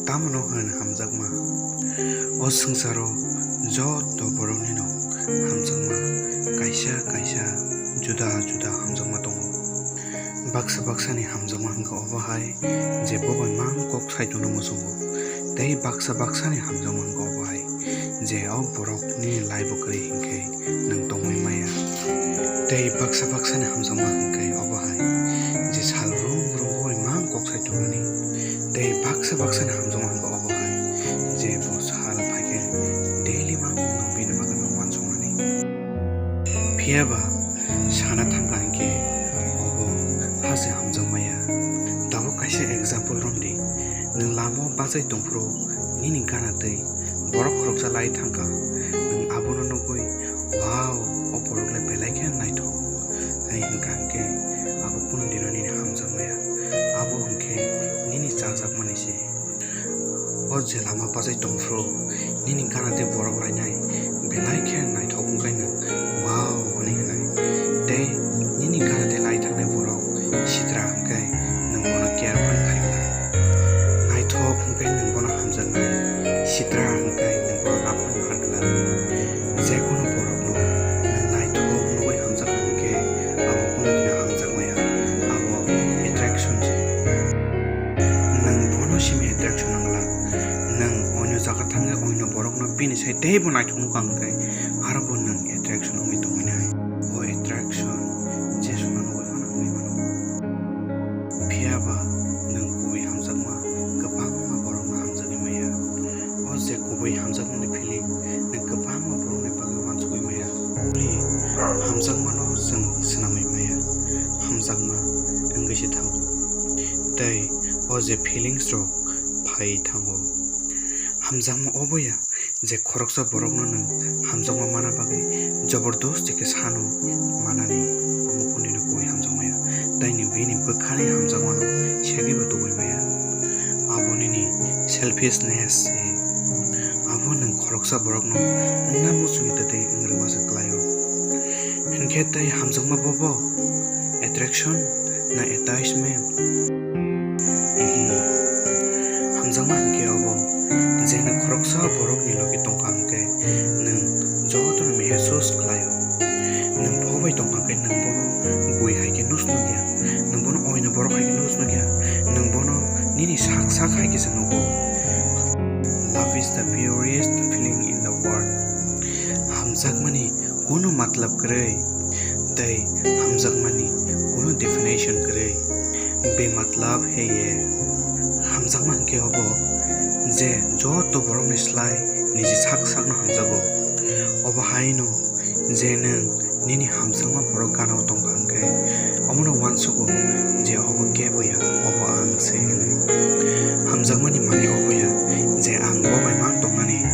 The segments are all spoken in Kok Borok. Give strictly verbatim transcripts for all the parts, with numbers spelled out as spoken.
Tamno hwn hamjakma? O swngcharo joto boroknino hamjakma kaisa kaisa juda juda hamjakma tongo. Baksa baksani hamjakma hwnkha obo hai je bo bai mang kok sai tongno muchungo, tei baksa baksani hamjakma hwnkha obo hai je o borok nini life-o kwrwi hinkhe nwng tongwi maya. Tei baksa baksani hamjakma hinkhe obo hai je sal rum rum bo bai mang kok sai tongmani. Tei baksa baksani hamjakma hinkhe obo hai je bo sal phaikhe daily mang no bini bagwi mang uansukmani. Phiya ba sana thangkha hinkhe obo ha se hamjakmaya. Tabuk kaisa example romdi, nwng lama-o bachai tongphuru nini gana twi borok khoroksa lai thangkha, nwng abono nugwi, "Wow, o borok le belai khe naithok," hwnwi hwnkha hinkhe abo kunu dino nini hamjakmaya, abo hinkhe nini chajakmani se. O je lama bachai tongphuru nini gana twi borok lainai belai khe naithok wngkha nwng, "Wow," hwnwi hwnwi. Tei nini gana twi lai thangnai borok sitra hwnkhe nwng bono care phan khai glak. Naithok hwnkhe nwng bono hamjaknai, sitra hwnkhe nwng bono rap phan har glak. Je kunu borokno nwng naithok nugwi hamjak hwnkhe abo kunu dino hamjakmaya, abo attraction se. Nwng bono simi attraction wng glak. Nwng oino jaga thangwi oino borokno bini sai teibo naithok nukha hwnkhe aro bo nwng attraction wngwi tongwi nai. O attraction Jesuna nugwi phano wngwi mano. Phiya ba nwng kubui hamjakma kwbangma borokno hamjagwi maya. O je kubui hamjakmani feeling nwng kwbangma borokni bagwi uansukwi maya. Kubui hamjakmano chwng swnamwi maya. Hamjakma wngwi se thango. Tei o je feelings rok phai thango. Hamjakma obo ya je khoroksa borokno nwng hamjakma mana bagwi jobordosti khe sano manani, omo kundino kubui hamjakmaya, tei ni bini bwkhani hamjakmano segwibo tubui maya. Abo nini selfishness se. Abo nwng khoroksa borokno wngna muchungwi twtwi wng rwma se kwlaio. Hinkhe tei hamjakma bobo attraction na attachment? Ehe. Hamjakma hinkhe obo je nwng khoroksa borokni logi tongkha hinkhe nwng jotono mehsus khlaio. Nwng phobai tongkha khe nwng bono bui hai khe nus nukya, nwng bono oino borok hai khe nus nukya, nwng bono nini sak sak hai khe se nugo. Love is the purest feeling in the world. Hamjakmani kunu matlab kwrwi tei hamjakmani kunu definition kwrwi. Bematlab hai ye. Hamjakma hinkhe obo je joto borokni slai niji sak sakno hamjago. Obo haino je nwng nini hamjakma borok gana-o tongkha hinkhe omono uansugo je obo kebo ya, obo ang se hwnwi. Hamjakmani mani obo ya je ang bo bai mang tongnani.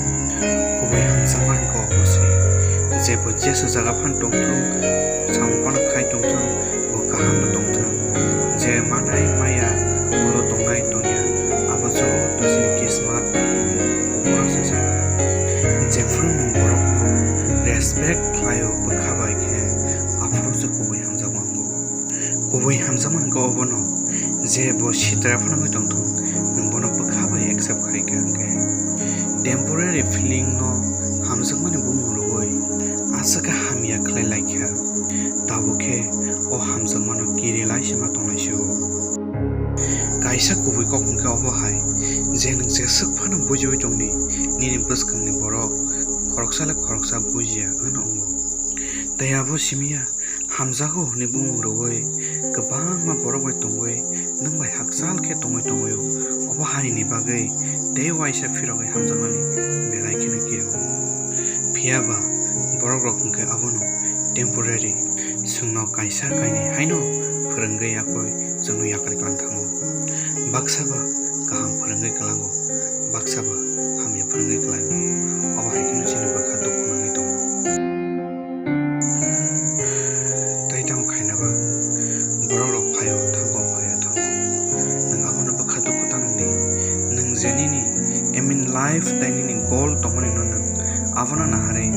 Kubui hamjakma hinkhe obo se, je bo jesu jaga phan tongthung, samung phano khai tongthung, bo kaham no tongthung. Je manai maya ulo tongnai tongya, abo joto chini kismat. Jephru nwng borokno respect khlaio bwkha bai khe, aphuru se kubui hamjakma wngo. Kubui hamjakma hinkhe obono, je bo sitra phano wngwi tongthung, nwng bono bwkha bai accept khai kha hinkhe. Temporary feeling no hamjakmani bumung rwui aswk khe hamya khlai lai kha, tabuk khe o hamjakmano kiri lai se ma tongnai se o. Kaisa kubui kok hinkhe obo hai, je nwng jeswk phano bujiui tongdi, nini bwskangni borok khoroksa le khoroksa bujiya wngno wngo. Tei abo simiya hamjago hwnwi bumung rwui kwbangma borok bai tongwi nwng bai hakchal khe tongwi tongwi o. Obo haini bagwi tei uaisa phirogwi hamjakmani belai kheno kiriwo. Phiya ba borok rok hinkhe abono temporary, chwngno kaisa kainwi haino phwrwngwi yakwi chwngno yakarwi klang thango. Baksa ba kaham phwrwngwi klango, baksa ba hamya phwrwngwi klango. Obo hai kheno chini bwkha dukhu nangwi tongo. Tei tamo khaina ba borok rok phaio thango, phaio thango. Nwng abono bwkha dukhu ta nangdi. Nwng je nini aim in life tei nini goal tongmani no nwng abono naharwi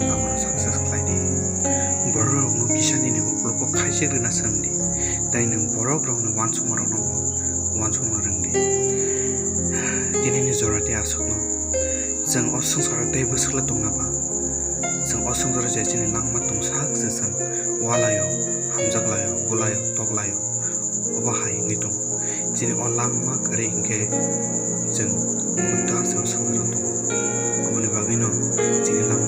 abono success khlai di. Borok rokno kisa nini ukulukgo khaisik rwna swng di. Tei nwng borok rokni uansukma rokno bo uansukna rwng di. Tini aswkno. Chwng o swngcharo tei bwswkle tongna ba? Chwng o swngcharo je chini langma tongsak se chwng walaio, hamjaklaio, bulaio, toklaio. Obo hai wngwi tongo. Chini o langma kwrwi hinkhe chwng buddha se o swngcharo tongo. Oboni bagwino chini langma